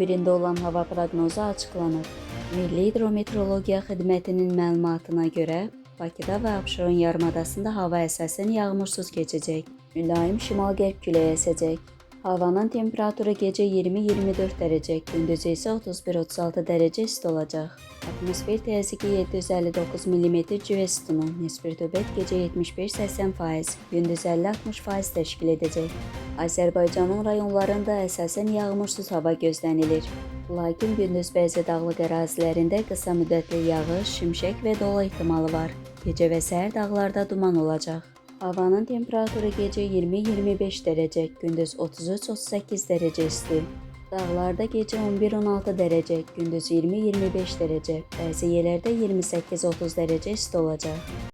11-də olan hava proqnozu açıqlanıb. Milli Hidrometeorologiya Xidmətinin məlumatına görə Bakıda və Abşeron yarımadasında hava əsasən yağmursuz keçəcək. Mülayim şimal-qərb küləyi əsəcək. Havanın temperaturu gecə 20-24 dərəcə, gündüz isə 31-36 dərəcə isti olacaq. Atmosfer təzyiqi 759 mm civə sütunu, nisbi rütubət gecə 75-80%, gündüz 50-60% təşkil edəcək. Azərbaycanın rayonlarında əsasən yağmursuz hava gözlənilir. Lakin gündüz bəzi dağlıq ərazilərində qısa müddətli yağış, şimşək və dolu ehtimalı var. Gecə və səhər dağlarda duman olacaq. Havanın temperaturu gecə 20-25 dərəcə, gündüz 33-38 dərəcə isti. Dağlarda gecə 11-16 dərəcə, gündüz 20-25 dərəcə, bəzi yerlərdə 28-30 dərəcə isti olacaq.